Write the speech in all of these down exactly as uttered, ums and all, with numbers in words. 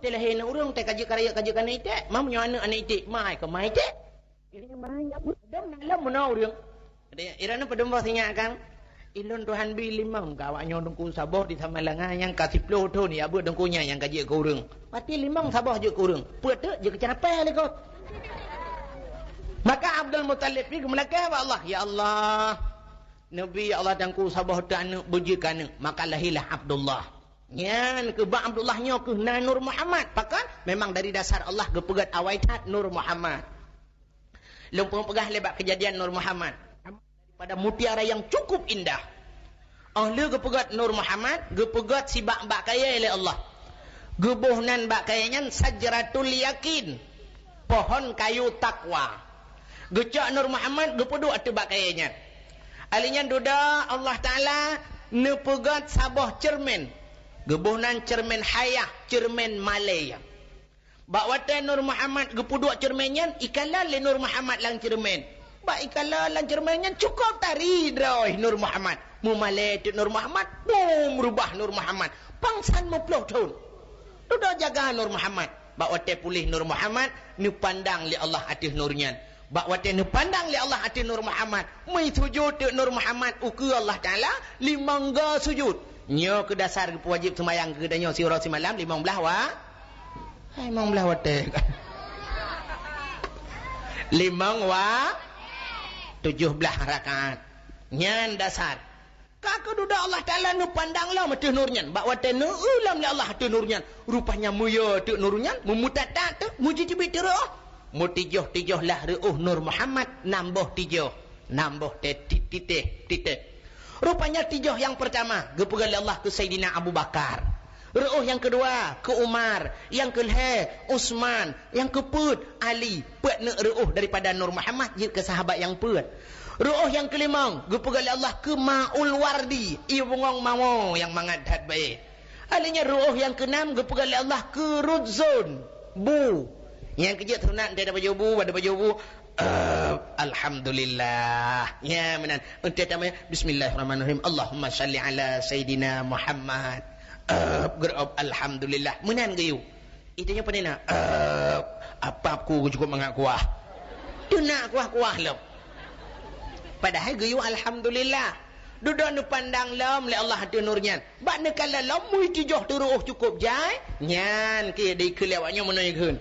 Teuh lahé aneuk ureuëng, teuh ka jeuet ka rayeuk, ka jeuet keu aneuk iték. Ma meunyoe aneuk, aneuk iték, ma hai keu ma iték. Dong na lom meunoe ureuëng. Iran padum boh sinyak kan? Ilôn Tuhan bi limong keu awak nyoe teungku saboh di Samalanga nyang ka siploh thon ya beuet teungku nyan nyang ka jeuet keu ureuëng. Pati limong saboh jeuet keu ureuëng. Peue teuk jeuet keu ceurapée lé kot. Maka Abdul Muthalib pi geumeulakée bak Allah, "Ya Allah, neubi ya Allah teungku saboh teuk aneuk beujeuet keu aneuk." Maka lahirlah Abdullah. Nyan keuh bak Abdullah nyoe keuh na Nur Muhammad. Pakon? Memang dari dasar Allah geupeugét awai that Nur Muhammad. Lôn peugah lé bak keujadian Nur Muhammad. Pada mutiara yang cukup indah. Oh lheueh geupeugét Nur Muhammad, geupeugét sibak bak kayée lé Allah. Geuboh nan bak kayée nyan Sajratul Yakin, pohon kayu takwa. Geucok Nur Muhammad geupeuduek ateueh bak kayée nyan. Ali nyan dudoe Allah Taala neupeugét saboh ceureumen. Geuboh nan ceureumen hayah, ceureumen malée. Bak watée Nur Muhammad geupeuduek ceureumen nyan, ikalon lé Nur Muhammad lam ceureumen. Bak ikalon lam ceureumen nyan cukôp tari droe Nur Muhammad. Meumalée teuk Nur Muhammad, bum reubah Nur Muhammad. Pangsan meuploh thon. Dudoe jaga Nur Muhammad. Bak watée puléh Nur Muhammad, neupandang lé Allah ateueh nur nyan. Bak watée neupandang lé Allah ateueh Nur Muhammad, meusujut teuk Nur Muhammad ukeue Allah Taala limong go sujut. Nyoe keuh dasar geupeuwajéb seumayang keu geutanyoe siuroe simalam limong blaih wa-, hai, limong blaih watée. Limong wa-, tujoh blaih rakaat. Nyan dasar. Ka keududoe Allah Taala neupandang lom ateueh nur nyan. Bak watée neueu lom lé Allah ateueh nur nyan, rupanya meuyue teuk nur nyan, meumutatat teuk, meujiteubiet teuk reuôh. Meutijoh-tijoh lah reuôh Nur Muhammad, nam boh tijoh. Nam boh teuh ti-, titéh, titéh. Rupanya tijoh nyang peurtama geupeugah lé Allah keu Saidina Abu Bakar. Reuôh nyang keudua keu Umar, nyang keulhée Utsman, nyang keupeuet Ali. Peuet neuk reuôh daripada Nur Muhammad jeuet keu sahabat nyang peuet. Reuôh nyang keulimong geupeugah lé Allah keu Maul Wardi, ié bungong mawö nyang mangat that bae. Ali nyan reuôh nyang keunam geupeugah lé Allah keu Rudzon, bu. Nyang keujeuet sunat teuh tapajoh bu, bak tapajoh bu, Eub, alhamdulillah. Nya meunan. Enteuk tamé, bismillahirrahmanirrahim. Allahumma shalli ala Sayyidina Muhammad. Eub, geureu'ob, alhamdulillah. Meunan geuyue. Itu nyoe peue na? Eub, apab ku cukup mangat kuah. Teunak kuah-kuah lom. Padahai geuyue alhamdulillah. Dudoe neupandang lom lé Allah ateueh nur nyan. Bak neukalon lom mui tijoh teureuôh cukup jai. Nyan keuh dikeue lé awak nyoe meunoe geukheun.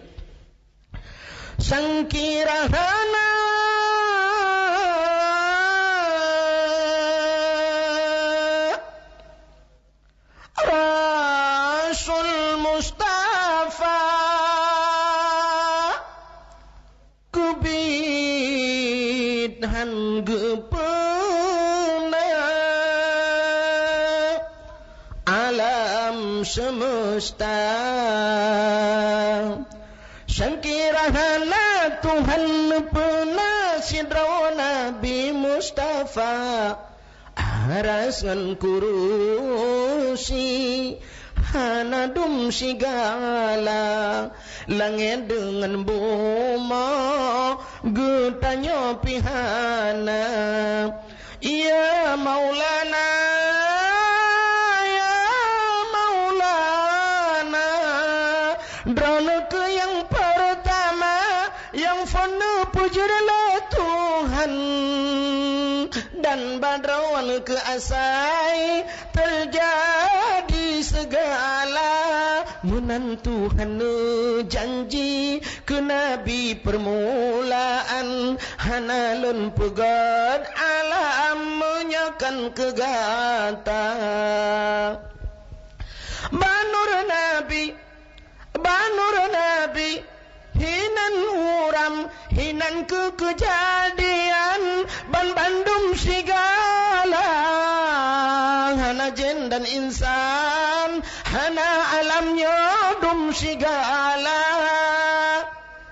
Sangkira hana Rasul Mustafa keubiet han geupeuna alam semesta. Sangkira hana Tuhan peuna sidroe Nabi Mustafa, aras ngon kurusi hana dum sigala, langét deungon bumoe geutanyoe pih hana. Ya Maulana, ya Maulana, droeneuh keuh nyang peurtama nyang phon neupeujeuet lé Tuhan, dan bak droeneuh keuh asai teujadi seugala. Meunan Tuhan neujanji keu Nabi peurmulaan, hana lôn peugét alam meunyoe kon keu gata. Bak nur Nabi, bak nur Nabi, hinan uram, hinan keu keujadian, banbandum sigala, hana jén dan insan, hana alam nyoe dum sigala.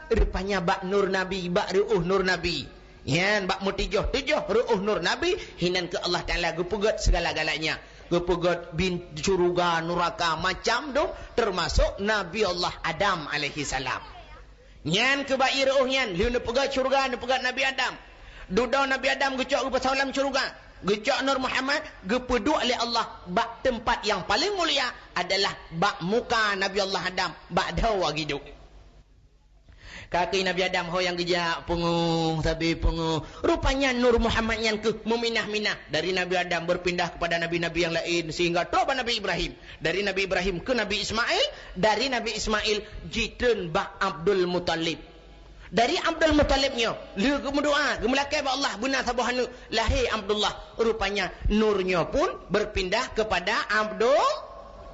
Rupanya bak nur Nabi, bak reuôh nur Nabi. Nyan bak meutujoh-tujoh reuôh nur Nabi, hinan keu Allah Taala geupeugét segala-galanya. Geupeugét bin syeuruga, nuraka, macam dum, teumasok Nabi Allah Adam alaihissalam. Nyan keu bak ié reuôh nyan, lheueh neupeugét syeuruga, neupeugét Nabi Adam. Dudoe Nabi Adam geucok geupeusalam syeuruga. Geucok Nur Muhammad, geupeuduek lé Allah bak teumpat nyang paleng mulia, adalah bak muka Nabi Allah Adam, bak dhoe geuduek. Kaki Nabi Adam ho nyang geujak, peungeuh sabe peungeuh. Rupanya Nur Muhammad nyan keuh meuminah-minah dari Nabi Adam berpindah kepada nabi-nabi nyang laén, sehingga troh bak Nabi Ibrahim. Dari Nabi Ibrahim keu Nabi Ismail, dari Nabi Ismail jitreun bak Abdul Muthalib. Dari Abdul Muthalib nyoe, lheueh geumeudoa, geumeulakée bak Allah beuna saboh aneuëk, lahé Abdullah. Rupanya nur nyoe pun berpindah kepada Abdul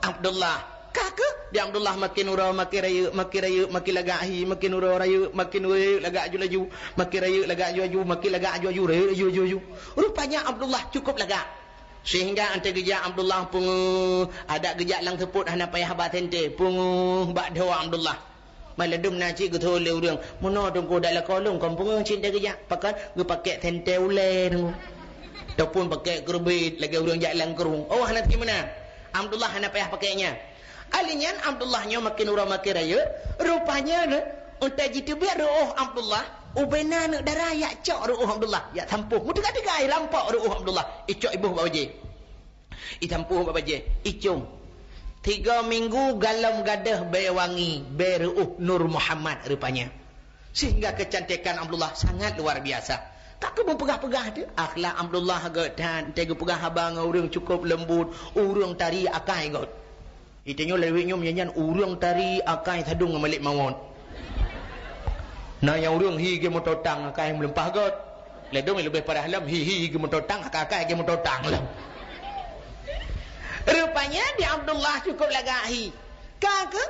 Abdullah. Ka keuh di Abdullah makin uroe makin rayeuk, makin rayeuk makin lagak hi, makin uroe rayeuk, makin rayeuk lagak aju-aju, makin rayeuk lagak aju-aju, makin lagak aju-aju, rayeuk aju-aju. Rupanya Abdullah cukup lagak. Sehingga 'oh geujak Abdullah peungeuh, adak geujak lam seupôt hana payah ba sentée, peungeuh bak dhoe Abdullah. Maladum na cit geutho lé ureuëng, meunoe teungku dak lakoe lôn kon peungeuh cit 'oh geujak, pakon geupakée sentée ulée teungku. Ataupun pakée keureubit lagée ureuëng jak lam krueng. Oh, hana teuma meunan. Abdullah hana payah pakée nyan. Ali nyan Abdullah nyoe makin uroe makin rayeuk, rupanya nyoe, 'oh jiteubiet reuôh Abdullah, ubena aneuëk dara jak cok reuôh Abdullah, jak sampôh. Meuteuga-teuga rampok reuôh Abdullah, icok iboh bak bajée. Itampuh bak bajée, icong. Tiga minggu galom gadôh bée wangi, bée reuôh Nur Muhammad rupanya. Sehingga kecantikan Abdullah sangat luar biasa. Ka keuh meupeugah-peugah tu, akhlak Abdullah gét that, teuh geupeugah haba ngon ureuëng cukup leumbut, ureuëng tari akai gét. Itanyoe lawét nyoe meunyan ureuëng tari akai sadong ngon malek mawöt. Na nyang ureuëng hi geuh mototang akai meulumpah gét. Ladom leubeh parah lom hi hi geuh mototang akai-akai geuh mototang lom. Rupanya di Abdullah cukup lagak hi. Ka keuh,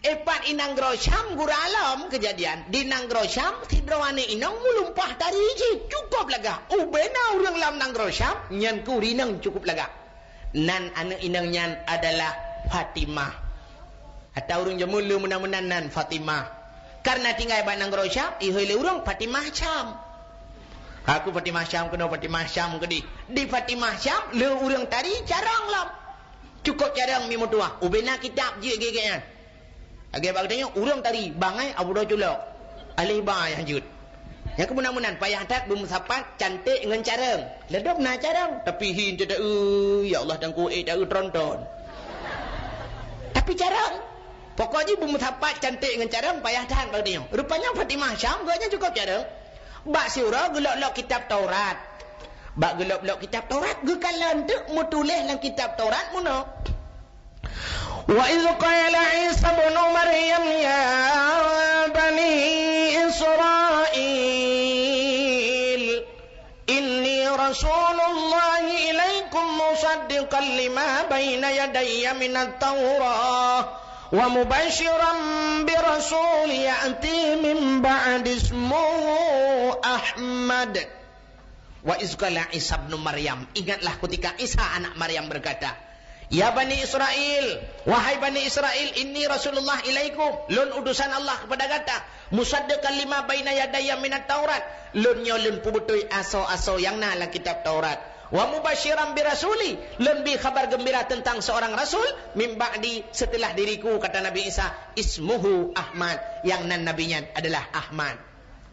ipat i nanggroe Syam gura lom keujadian. Di nanggroe Syam sidroe aneuëk inong meulumpah tari jih cukup lagak. Ubena ureuëng lam nanggroe Syam nyan keuh ureuëng inong cukup lagak. Nan aneuëk inong nyan adalah Fatimah. Atawa ureuëng jameun le meunan-meunan nan Fatimah. Karena tinggai bak nanggroe Syam, ihôi lé ureuëng Fatimah Syam. Ka keuh Fatimah Syam keunoe Fatimah Syam keudeh. Di Fatimah Syam le ureuëng tari carông lom. Cukup carông mi meutuah. Ubena kitab jeuet gét-gét nyan. Lagée bak geutanyoe, ureuëng tari, bangai Abu Dawud Culok. Alih ba nyang jeuet. Nyang keuh meunan-meunan payah that beumeusapat canték ngon carông. Ladom na carông, tapi hi teuta-eu, ya Allah, tangku ék ta-eu tronton. Tapi carông. Pokok jih beumeusapat canték ngon carông payah that bak geutanyoe. Rupanya Fatimah Syam geuh nyan cukup carông. Bak siuroe geulok-lok kitab Taurat. Bak geulok-lok kitab Taurat, geukalon teuk meutuléh lam kitab Taurat meunoe. وإذ قال عيسى ابن مريم يا بني إسرائيل إني رسول الله إليكم مصدقا لما بين يدي من التوراة ومبشرا برسول يأتي من بعد اسمه أحمد. Wa iz qala Isa ibnu Maryam, ingatlah ketika Isa anak Maryam berkata, "Ya Bani Israel, wahai Bani Israel, inni Rasulullah ilaikum, lôn utusan Allah kepada gata, musaddiqan lima baina yadayya minat Taurat, lôn nyoe lôn peubeutôi asoe-asoe nyang na lam kitab Taurat, wa mubasyiran bi rasuli, lôn bi khabar geumbira teuntang seurang rasul, min ba'di, seuteulah diriku," kata Nabi Isa, "ismuhu Ahmad," nyang nan nabi nyan adalah Ahmad.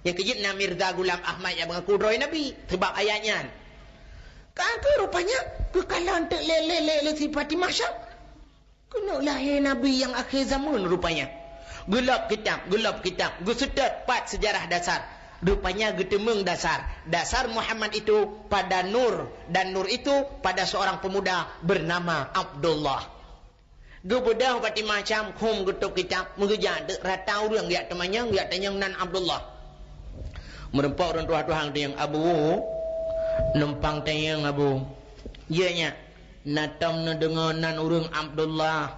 Nyang keujeuet na Mirza Ghulam Ahmad nyang meungaku droe Nabi, seubab ayat nyan. Ka keuh rupanya, geukalon teuk lé, lé, lé, lé si Fatimah Syam. Keuneuk lahé Nabi nyang akhé zaman rupanya. Geulop kitab, geulop kitab, geuseutôt pat seujarah dasar. Rupanya geuteumeung dasar. Dasar Muhammad itu pada nur, dan nur itu pada seorang pemuda bernama Abdullah. Geubeudôh Fatimah Syam, khum geutôb kitab, meugeujak teuk rata ureuëng geujak teumanyong, geujak tanyong nan Abdullah. Meurumpok ureuëng tuha-tuha geutanyong, "Abu, numpang tanyong, Abu." "Iya, nyak." "Na tom neudeungoe nan ureuëng Abdullah?"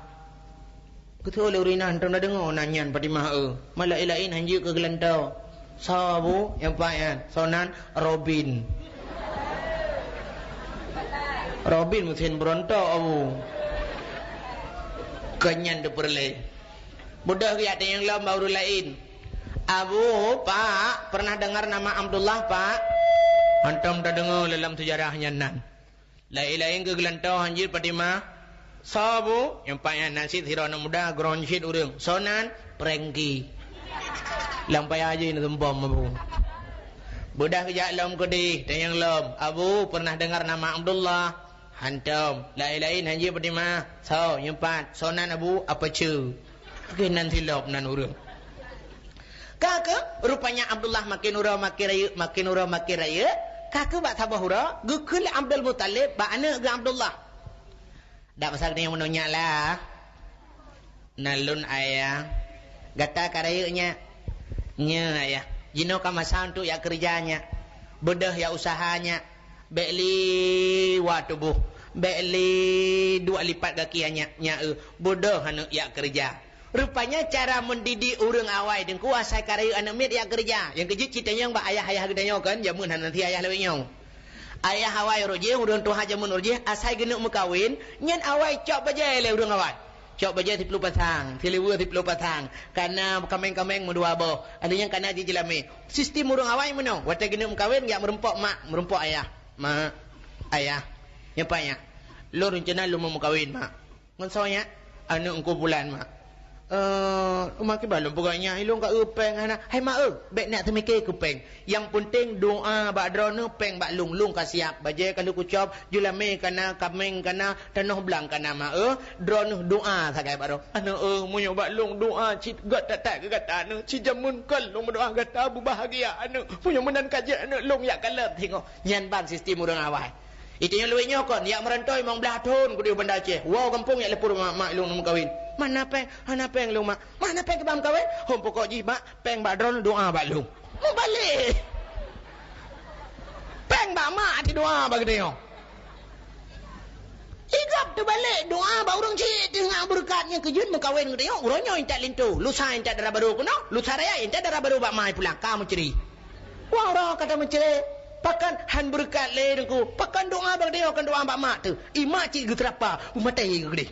"Keutoe lé ureuëng inong tom neudeungoe nan nyan Fatimah, eu. Malah laén-laén hanjeuet keu geulantoe." "Soe, Abu?" "Nyang paih nyan." "Soe nan?" "Robin." "Robin meusén beurontok, Abu." Kon nyan teupeureulée. Beudôh geujak tanyong lom bak ureuëng laén. "Abu, Pak, pernah dengar nama Abdullah, Pak?" "Hantom tadeungoe lam seujarah nyan nan." Laén-laén keu geulantoe hanjeuet Fatimah. "Soe, Bu?" Nyang paih nyan na cit sidroe aneuëk muda, geuron cit ureuëng. "Soe nan?" "Prengki." Lam paya jih na seumpom, Bu. Beudah geujak lom keudeh, tanyong lom, "Abu, pernah dengar nama Abdullah?" "Hantom." "Laén-laén hanjeut Fatimah?" "Soe?" "Nyoe pat." "Soe nan Abu?" "Apa ce?" Oke, nan silop nan ureuëng. Ka keuh, rupanya Abdullah makin uroe makin rayeuk, makin uroe makin rayeuk. Ka keuh bak saboh uroe, geukheun lé Abdul Muthalib bak aneuëk geuh Abdullah. Dak masa geutanyoe meunyoe nyak lah. "Na lôn, Ayah." "Gata ka rayeuk nyak?" "Nyoe, Ayah." "Jinoe ka masa untuk yak keureuja nyak. Beudôh yak useuha nyak. Bék liwat tuboh. Bék lé dua lipat gaki nyak, nyak eu. Beudôh aneuëk yak keureuja." Rupanya cara mendidik ureuëng awai teungku asai ka rayeuk aneuëk miet yak keureuja. Nyang keujeuet cit tanyong bak ayah-ayah geutanyoe kan, jameun hana thi ayah lawét nyoe. Ayah awai uroe jih, ureuëng tuha jameun uroe jih, asai geuneuk meukawen, nyan awai cok bajée lé ureuëng awai. Cok bajée siploh pasang, siliweue siploh pasang, kana kaméng-kaméng meudua boh, ada nyang kana jih jeulamé. Sistem ureuëng awai meunoe, watée geuneuk meukawen, jak meurumpok mak, meurumpok ayah. "Mak, ayah, nyoe pat nyak, lôn reuncana lôn meukawen, Mak." "Ngon soe nyak?" "Aneuëk Teungku Pulan, Mak." "Eh, uma kiban lôn peugah nyak, ilôn ka eu péng hana." "Hai mak eu, bék neuk teumiké keu péng. Nyang peunteng doá bak droeneuh, péng bak lôn, lôn ka siab. Bajée ka lheueh kucok, jeulamé kana, kaméng kana, tanoh blang kana, mak eu. Droeneuh doá sagai bak droe." "Aneuëk eu, meunyoe bak lôn doá cit gét that-that keu gata aneuëk. Cit jameun kon lôn meudoá gata beubahgia aneuëk. Meunyoe meunan ka jeuet aneuëk lôn yak kalon singoh." Nyan ban sistem ureuëng awai. Itu nyang luwih nyoe kon, yak meurantoi limong blaih thon keudeh Banda Aceh. Woe gampông yak leupur mak, mak lôn meukawen. "Mana péng?" "Hana péng lôn, Mak." "Mana péng keu bak meukawen?" "Hom pokok jih, Mak, péng bak droeneuh, doá bak lôn." Meubalek. Péng bak mak, ati doá bak geutanyoe. Igab teubalek, doá bak ureuëng cit teungoh beureukat nyang keujeuet meukawen geutanyoe. Uroe nyoe intat linto, lusa intat dara barô keunoe, lusa raya intat dara barô bak ma i pulang, ka meucre. Wah, uroe ka tameucre, pakon han beureukat lé Teungku, pakon doá bak geutanyoe, kon doá bak mak teuh. I mak cit geuseurapa, beumaté geuh keudeh.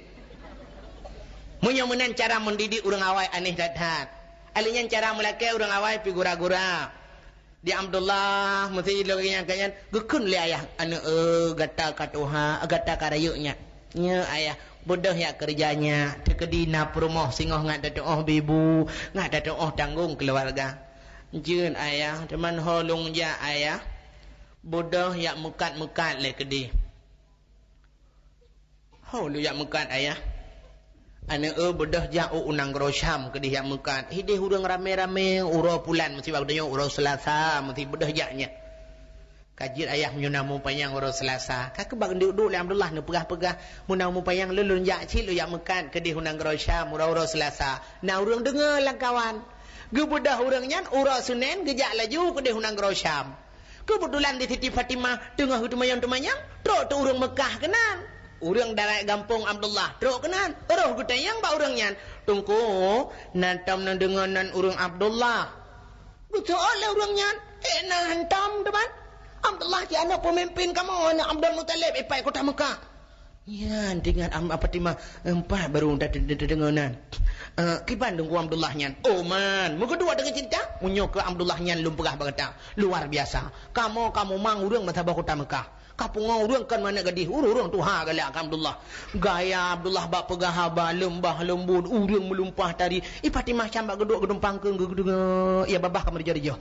Meunyoe meunan cara mendidik ureuëng awai, aneh that-that. Alèh nyan cara meulakée ureuëng awai pih gura-gura. Di Abdullah, meusi lagée nyan ka nyan, geukheun lé ayah, "Aneuëk eu, gata ka tuha, gata ka rayeuk nyak." "Nyoe, Ayah, beudôh yak keureuja nyak, teukeudi na peurumoh singoh ngat tatuoh bibu, ngat tatuoh tanggong keuluwarga." "Jeuet, Ayah, teuma ho lôn jak, Ayah." "Beudôh yak meukat-meukat lé keudeh." "Ho lôn jak meukat, Ayah?" "Aneuëk eu, beudôh jak u, u nanggroe Syam keudeh yak meukat. Hideh ureuëng ramé-ramé, uroe pulan meusi bak geutanyoe, uroe Seulasa meusi, beudôh jak nyan." "Ka jeuet, Ayah, meunyoe na mupanyang uroe Seulasa." Ka keuh bak geuduek-duek lé Abdullah neupeugah-peugah, "Meunyoe na mupanyang lôn, lôn jak cit, lôn jak meukat keudeh u nanggroe Syam, uroe-uroe Seulasa." Na ureuëng deungoe lam kawan. Geubeudôh ureuëng nyan, uroe Seunén geujak laju keudeh u nanggroe Syam. Keubeutulan di Siti Fatimah teungoh geuteumanyong-teumanyong, trok teuh ureuëng Meukah keunan. Ureuëng darat gampông Abdullah trok keunan, roh geutanyong bak ureuëng nyan, "Teungku, na tom neudeungoe nan ureuëng Abdullah?" Geuseuôt lé ureuëng nyan, "Eh, na hantom teuh ban. Abdullah cit aneuëk peumimpin kamoe, aneuëk Abdul Muthalib, ipai kota Meukah." Nyan teuingat Am-, Fatimah, empat baru ta-, ta-, ta-, tadeungoe nan. "Eh, kiban Teungku Abdullah nyan?" "Oh man, meukeudua deungon cinta. Meunyoe keu Abdullah nyan lôn peugah bak gata, luar biasa. Kamoe ka mumang ureuëng meusaboh kota Meukah. Ka pungoe ureuëng kon manök gadih, ureuëng-ureuëng tuha galak keu Abdullah. Gaya Abdullah bak peugah haba leumbah leumbot, ureuëng meulumpah tari." I Fatimah Syam bak geuduek geudumpang keu geudeungoe, ya babah ka meurija-rija.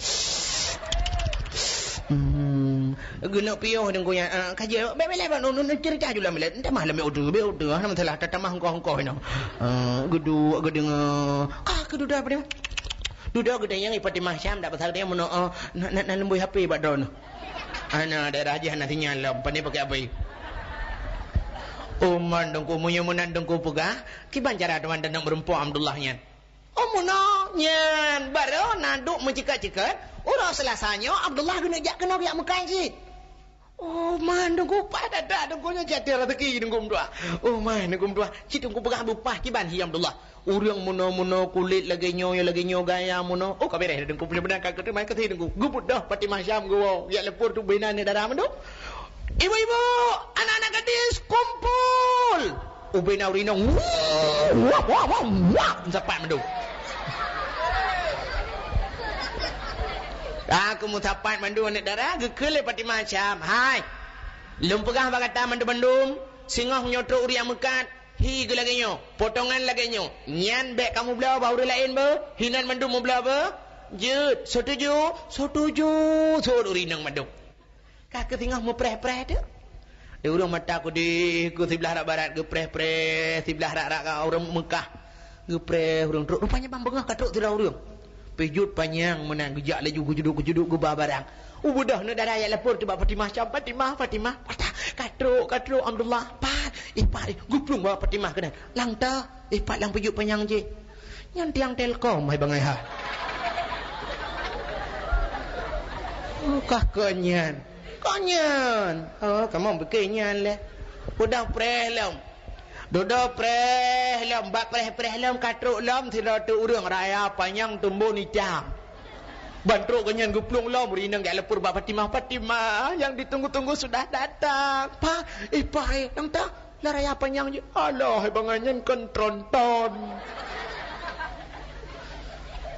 Hmm. Geuneuk piôh Teungku nyan, ah, ka jeuet, bèk, bèk lé, bèk, nun, nun, nun, ceurita ju lam bilék. Tamah lam bilék udeuh, bilék udeuh, hana masalah, ta-, tamah hongkoh-hongkoh inoe. Ah, geuduek, geudeungoe. Ka keuh dudoe Fatimah. Dudoe geudeungoe, i Fatimah Syam, dak pasal dia meunoe, ah, na, na, na leumbôi H P bak droeneuh. Hana, daerah jih hana sinyal lom, pane pakai H P. Oh man Teungku, meunyoe meunan Teungku peugah, kiban cara teuma taneuk meurumpok Abdullah nyan? Oh, meunoe nyan, barô na duek meuceukat-ceukat, uroe Seulasa nyoe Abdullah geuneuk jak keunoe jak meukat cit. Oh man Teungku, paih that-that Teungku nyoe, jati raseuki Teungku meutuah. Oh man Teungku meutuah, cit Teungku peugah beupaih kiban hi Abdullah. Ureuëng meunoe-meunoe kulét lagée nyoe, lagée nyoe gaya meunoe. Oh, ka beureh Teungku, punya beuna ka keuteumai keuti Teungku. Geubeudôh Fatimah Syam geuwoe, jak leupur tu bina ni dara mandum. Ibu-ibu, anak-anak gadis, kumpul! Ubena ureuëng inong, wah, wah, wah, wah, meusapat mandum. Ka keuh meusapat mandum aneuëk dara, geukheun lé Fatimah Syam, "Hai, lôn peugah bak gata mandum-mandum, singoh nyoe trok ureuëng meukat, hi geuh lagée nyoe, potongan lagée nyoe, nyan bèk kamoe bloe bak ureuëng laén beuh, hinan mandum meubloe beuh." Jeuet, setuju, setuju, sot ureueng inong mandum. Ka keuh singoh meupreh-preh teuk. Di ureueng mata keudeh, keu siblah rot barat geupreh-preh, siblah rot-rot ka ureueng Meukah. Geupreh ureueng trok, rupanya ban beungoh ka trok sidroe ureueng. Pih jeuet panyang meunan, geujak laju geujuduek-geujuduek geuba barang. Ubeudoh aneuk dara jak lapor teuk bak Fatimah Syam, "Fatimah, Fatimah, patah, ka trok, ka trok Abdullah, pat, eh, pat, eh," geuplueng bak Fatimah keunan. Lang ta, eh, pat lang pih jeuet panyang jih. Nyan tiang Telkom, hai bangai hai. Oh, kah kon nyan. Kon nyan. Oh, kamoe pike nyan lé. Udah preh lom. Dudoe preh lom, bak preh-preh lom, ka trok lom sidroe teuk ureueng raya panyang tumbon itam. Ban trok geuh nyan geuplueng lom, ureueng inong jak lapor bak Fatimah, "Fatimah, yang ditunggu-tunggu sudah datang." Pat, eh, pat, eh, nyang ta, lah raya panyang jih. Alah, hai bangai nyan kon tronton.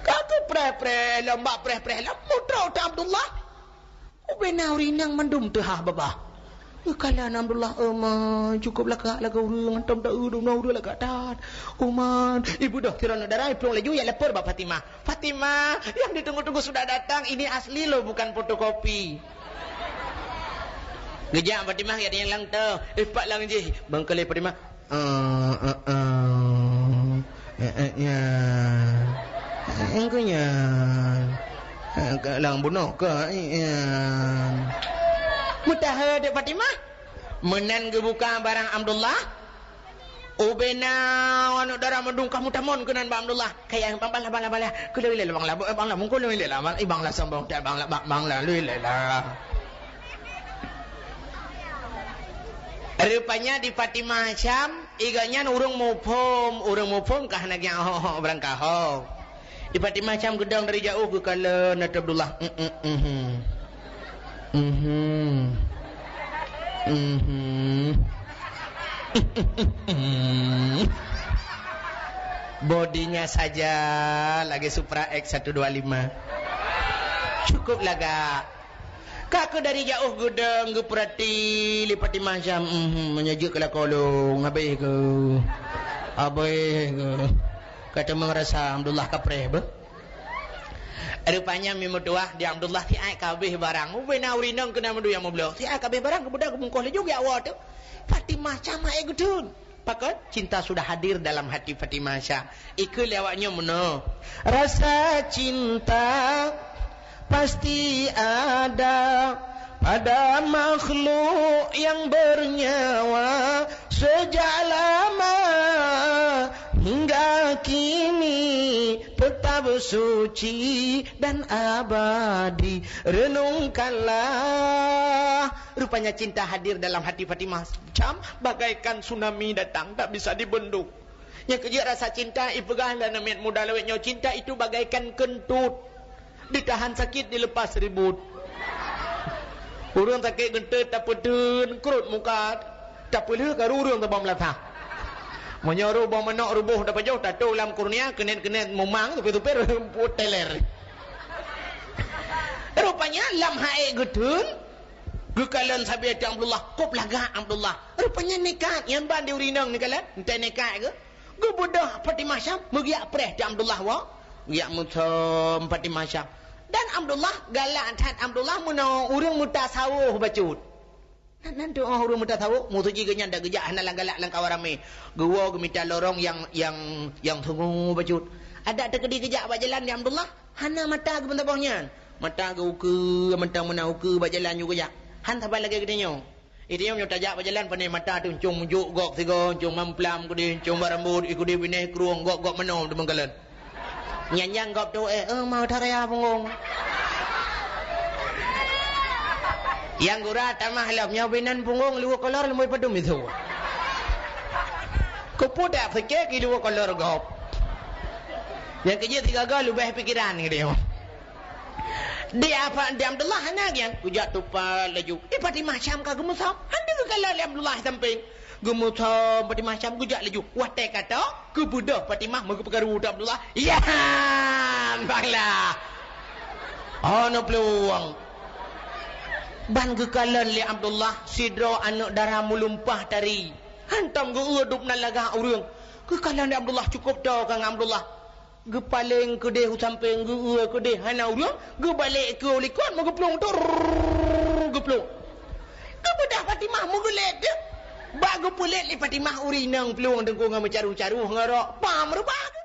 Ka keuh preh-preh lom, bak preh-preh lom, mutrok teuk Abdullah. Ubena ureueng inong mandum teuhah babah. Geukalon Abdullah, "Oma, cukup lagak lagak ureueng, hantom ta-eu dum na ureueng lagak that. Oma, ibu doh kira aneuk dara, iplueng laju jak lapor bak Fatimah. Fatimah, yang ditunggu-tunggu sudah datang, ini asli loh, bukan fotokopi." Geujak Fatimah, jak nyang lang ta, eh, pat lang jih. Bang kali Fatimah, Eh, eh, eh. Eh, eh, nyan. Eh, engkau nyan. Eh, ka lang bunoe ka, eh, nyan. Meuteumé dek Fatimah. Meunan geubuka barang Abdullah. Ubena aneuk dara mandum ka meutamong keunan bak Abdullah. Kaya bang lah, bang lah, bang lah. Keu lé lé bang lah, bang lah, mungkul lé lé lah, bang lah, bang lah sombong, bang lah, bang, bang lah, lé lé lah. Rupanya di Fatimah Syam, i gobnyan ureueng muphom, ureueng muphom ka hana geujak hok-hok barangkaho. Di Fatimah Syam geudong dari jauh geukalon Abdullah. Mhm. Mhm. Mhm. Bodinya saja lagi Supra X satu dua lima. Cukup lagak. Ka keuh dari jauh geudong geupeurati lé Fatimah Syam, mhm, meunyoe jeuet keu lakoe lôn, habéh keuh. Habéh keuh. Ka teuma rasa Abdullah kapreh beuh. Rupanya mi meutuah di Abdullah siat ka habéh barang. Ubena ureueng inong keunan mandum nyang meubloe. Siat ka habéh barang, geubeudôh geubungkôh laju geujak woe teuk. Fatimah Syam hana geutheun. Pakon? Cinta sudah hadir dalam hati Fatimah Syam. Ikeu lé awak nyoe meunoe. Rasa cinta pasti ada pada makhluk yang bernyawa, sejak lama hingga kini tetap suci dan abadi. Renungkanlah. Rupanya cinta hadir dalam hati Fatimah Syam bagaikan tsunami datang, tak bisa dibendung. Nyang keu jeuet rasa cinta ipeugah lé aneuk miet muda lawét nyoe, cinta itu bagaikan kentut. Ditahan sakit, dilepas ribut. Ureueng sakét geunteut tapeuteun krot muka, tapeulheueh karu ureueng tabang meulasah. Meunyoe roh boh manok ruboh tapajoh, tatoh lam kurnia, keunet-keunet mumang, supir-supir teler. Rupanya lam haé geutheun, geukalon sabe Abdullah, kop lagak Abdullah. Rupanya nekat, nyan ban di ureueng inong neukalon, entah nekat keuh. Geubeudôh Fatimah Syam, meugeujak preh di Abdullah woe. Geujak meusom Fatimah Syam. Dan Abdullah, galak that Abdullah meunoe ureueng meutasawôh bacut. Nan, nan teuh ureueng meutasawôh, musoji geuhnyan dak geujak hana lam galak lam kawan ramé. Geuwoe geumita lorong nyang, nyang, nyang sungue bacut. Adak teukeudi geujak bak jalan di Abdullah, hana mata geupeuntaboh nyan. Mata geuh ukeue, mantong meunan ukeue bak jalan nyoe geujak. Han saban lagée geutanyoe. Geutanyoe meunyoe tajak bak jalan, pane mata teuh, ncong meujok gob sigoe, ncong mamplam keudeh, ncong bak rambot, i keudeh binéh krueng, gob-gob meunoe teumeukalon. Nyan nyang gob teuh, eh, eh, mau taraya punggong. Nyang gura tamah lom, nyoe binan punggong luweue kolor, leumoi padum itu. Keupeue dak pike ki luweue kolor gob. Nyang keujeuet sigoe-goe leubeh pikeran geutanyoe. Di apa, di Abdullah hana gian, geujak tupat laju. Di Fatimah Syam ka geumeusom, hana geukalon lé Abdullah sampéng. Geumeusom Fatimah Syam geujak laju. Watée ka tôk, geubeudôh Fatimah meugeupeukaru teuk Abdullah. Yan! Bang lah! Oh, na peuluwang. Ban geukalon lé Abdullah sidroe aneuk dara meulumpah tari. Hantom geu-eu dub nan lagak ureueng. Geukalon lé Abdullah, cukôp toe ka ngon Abdullah. Geupaleng keudeh u sampéng, geu-, keudeh hana ureuëng, geubalek keu u likot, meugeuplueng tur, geuplueng. Keupeugah Fatimah meugeulét teuh. Bak geupeulét lé Fatimah ureuëng inong plueng teungku ngon meucaroh-caroh ngon rok pam reubah.